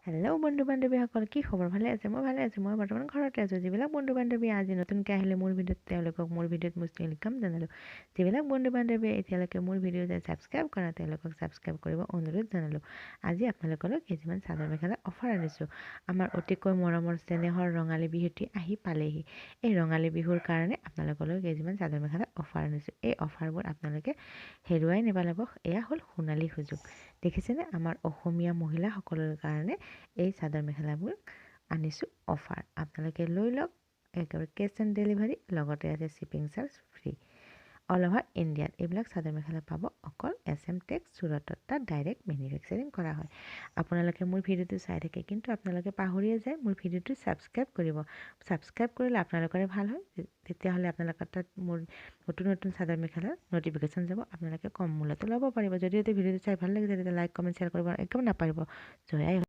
Hello' বন্ধু বান্ধৱীসকল, কি খবৰ? ভালে আছে? মই ভালে আছোঁ। মই বৰ্তমান ঘৰতে আছোঁ। যিবিলাক বন্ধু বান্ধৱী আজি নতুনকৈ আহিলে মোৰ ভিডিঅ'ত, তেওঁলোকক মোৰ ভিডিঅ'ত মই welcome জনালোঁ। যিবিলাক বন্ধু বান্ধৱীয়ে এতিয়ালৈকে মোৰ ভিডিঅ' যে ছাবস্ক্ৰাইব কৰা, তেওঁলোকক ছাবস্ক্ৰাইব কৰিব অনুৰোধ জনালোঁ। আজি আপোনালোকলৈ কেইযোৰমান চাদৰ মেখেলা অফাৰ আনিছোঁ। আমাৰ অতিকৈ মৰমৰ চেনেহৰ ৰঙালী বিহুটি আহি পালেহি। এই ৰঙালী বিহুৰ কাৰণে আপোনালোকলৈ কেইযোৰমান চাদৰ মেখেলা অফাৰ আনিছোঁ। এই অফাৰবোৰ আপোনালোকে হেৰুৱাই নেপেলাব। এয়া হ'ল সোণালী সুযোগ। দেখিছেনে? আমাৰ অসমীয়া মহিলাসকলৰ কাৰণে এই চাদৰ মেখেলাবোৰ আনিছোঁ অফাৰ। আপোনালোকে লৈ লওক একেবাৰে কেছ অন ডেলিভাৰী, লগতে আছে shipping charge free. All over ইণ্ডিয়াত এইবিলাক চাদৰ মেখেলা পাব অকল এছ এম টেক্স চুৰটত। তাত ডাইৰেক্ট মেনুফেকচাৰিং কৰা হয়। আপোনালোকে মোৰ ভিডিঅ'টো চাই থাকে, কিন্তু আপোনালোকে পাহৰিয়ে যায় মোৰ ভিডিঅ'টো ছাবস্ক্ৰাইব কৰিব। ছাবস্ক্ৰাইব কৰিলে আপোনালোকৰে ভাল হয়। তেতিয়াহ'লে আপোনালোকৰ তাত মোৰ নতুন নতুন চাদৰ মেখেলাৰ ন'টিফিকেশ্যন যাব, আপোনালোকে কম মূল্যতে ল'ব পাৰিব। যদি এইটো ভিডিঅ'টো চাই ভাল লাগিছে, তেতিয়া লাইক, কমেণ্ট, শ্বেয়াৰ কৰিব একদম নাপাহৰিব। জয় আই।